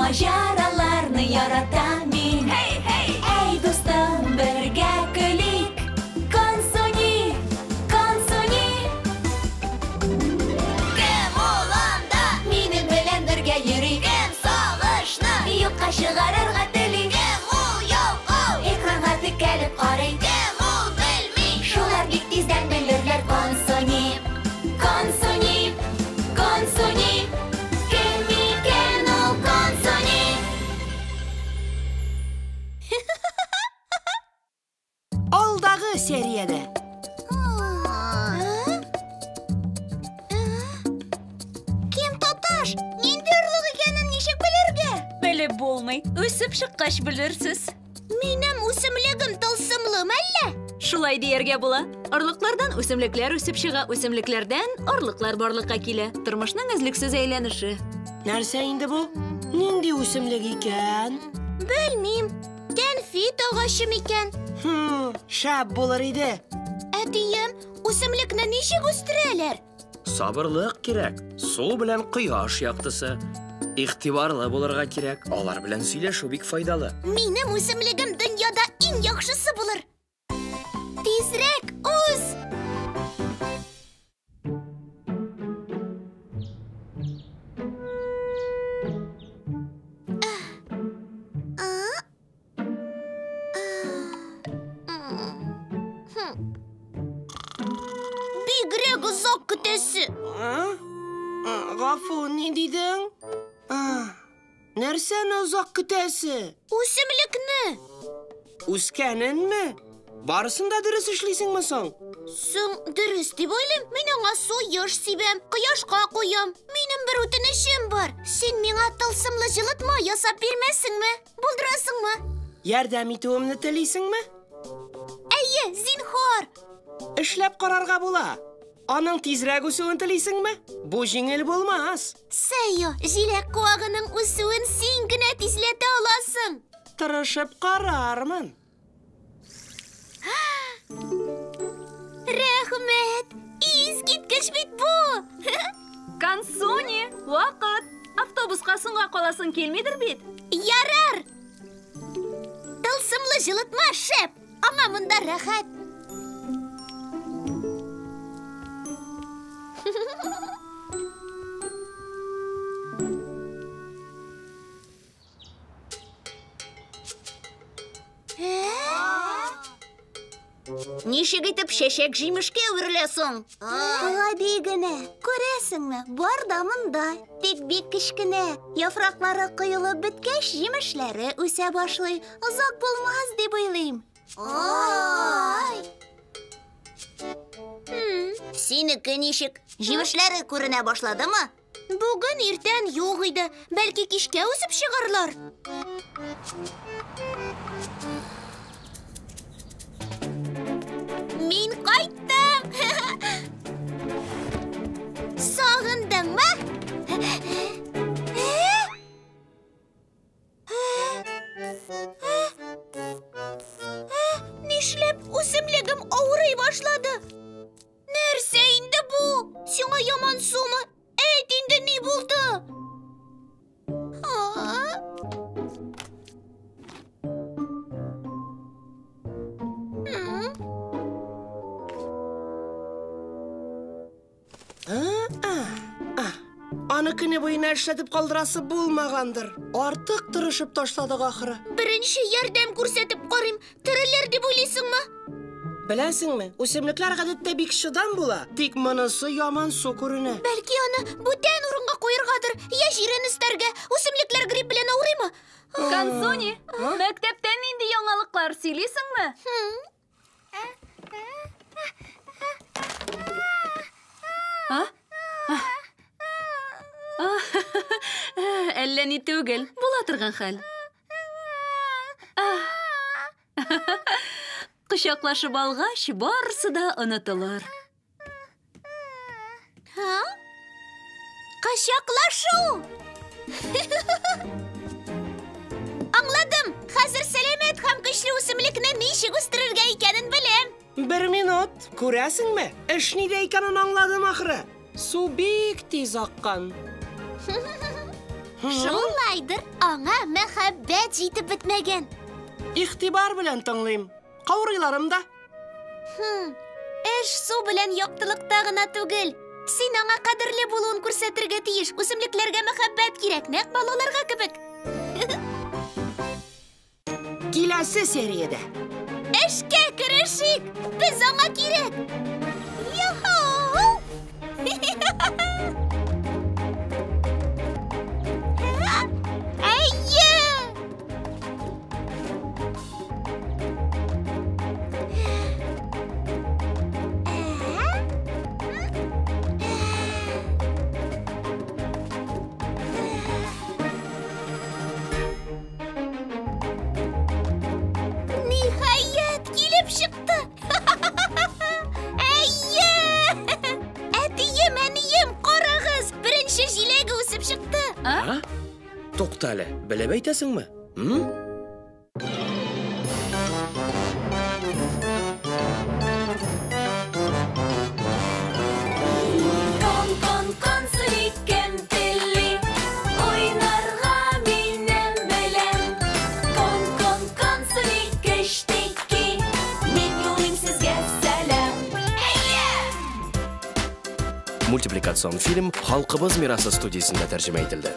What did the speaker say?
Маҗараларны яратам мин. Hey, hey! Әй, дустым, бергә көлик. Консуни, Консуни. Кем ул анда? Минем белән бергә йөри. Кем сагышны юкка чыгарырга тели? Кем ул ялкау? Экранга текәлеп карый. Кем ул белми? Шулар бик тиздән белерләр. Консуни, Консуни, Консуни. Кем икән ул Консуни? Алдагы сериядә. Кем тоташ? Нинди орлык икәнен ничек белергә? Белеп булмый. Үсеп чыккач белерсез. Минем үсемлегем тылсымлы мәллә? Шулай дияргә була. Орлыклардан үсемлекләр үсеп чыга, үсемлекләрдән орлыклар барлыкка килә. Тормышның өзлексез әйләнеше. Нәрсә инде бу? Нинди үсемлек икән? Белмим. Кәнфит агачы микән? Хм, шәп булыр иде. Әтием, үсемлекне ничек үстерәләр? Сабырлык кирәк. Су белән кояш яктысы. Игътибарлы булырга кирәк. Алар белән сөйләшү бик файдалы. Минем үсемлегем дөньяда иң яхшысы булыр. Тизрәк үс! Бигрәк озак көтәсе. А? А, Гафу, ни дидең? А, Нәрсәне озак көтәсе? Үсемлекне. Үскәненме? Барысын да дөрес эшлисеңме соң? Соң дөрес дип уйлыйм. Мин аңа су еш сибәм, кояшка куям. Минем бер үтенечем бар. Син миңа тылсымлы җылытма ясап бирмәссеңме? Булдырасыңмы? Ярдәм итүемне телисеңме? Әйе, зинһар. Эшләп карарга була. Аның тизрәк үсүен телисеңме? Бу җиңел булмас. Сәйо, җиләк куагының үсүен син генә тизләтә аласың. Тырышып карармын. Рәхмәт! Искиткеч бит бу! Консуни, вакыт. Автобуска соңга каласың килмидер бит? Ярар! Тылсымлы җылытма шәп! Аңа монда рәхәт. Ничек итеп чәчәк җимешкә әверелә соң? Гади генә. Күрәсеңме, бар да монда. Тик бик кечкенә. Яфраклары коелып беткәч, җимешләре үсә башлый. Озак булмас дип уйлыйм. Ай! Синеке ничек? Җимешләре күренә башладымы? Бүген иртән юк иде. Бәлки кичкә үсеп чыгарлар. Мин кайттым. Сагындыңмы? Нишләп үсемлегем авырый башлады? Нәрсә инде бу? Сиңа яман сумы? Әйт инде ни булды? А? Аны көне буена эшләтеп калдырасы булмагандыр. Артык тырышып ташладык ахыры. Беренче ярдәм күрсәтеп карыйм. Терелер дип уйлыйсыңмы? Беләсеңме, үсемлекләр гадәттә бик чыдам була. Тик монысы яман су күренә. Бәлки аны бүтән урынга куяргадыр, я җирен өстәргә. Үсемлекләр грипп белән авырыймы? Консуни, мәктәптә нинди яңалыклар сөйлисеңме? А? Әллә ни түгел, була торган хәл. Кочаклашып алгач, барысы да онытылыр. Ха? Кочаклашу! Аңладым. Хәзер сәламәт һәм көчле үсемлекне ничек үстерергә икәнен беләм. Бер минут, күрәсеңме? Эш нидә икәнен аңладым ахыры. Су бик тиз аккан. Шулайдыр, аңа мәхәббәт җитеп бетмәгән. Игътибар белән тыңлыйм. Каурыйларым да. Эш су белән яктылыкта гына түгел. Син аңа кадерле булуын күрсәтергә тиеш. Үсемлекләргә мәхәббәт кирәк, нәкъ балаларга кебек. Киләсе сериядә. Эшкә керешик! Без аңа кирәк! Юху! Әйе! Ниһаять, килеп чыкты! Әйе! Әтием, әнием, карагыз! Беренче җиләге үсеп чыкты! А? Тукта әле, белеп әйтәсеңме? М? Кон, кон, консули, кем тели Уйнарга минем белән. Кон, кон, консули, кечтеки Мин юлыйм сезгә сәлам. Әйе! Мультипликацион фильм Халкыбыз мирасы студиясендә тәрҗемә ителде.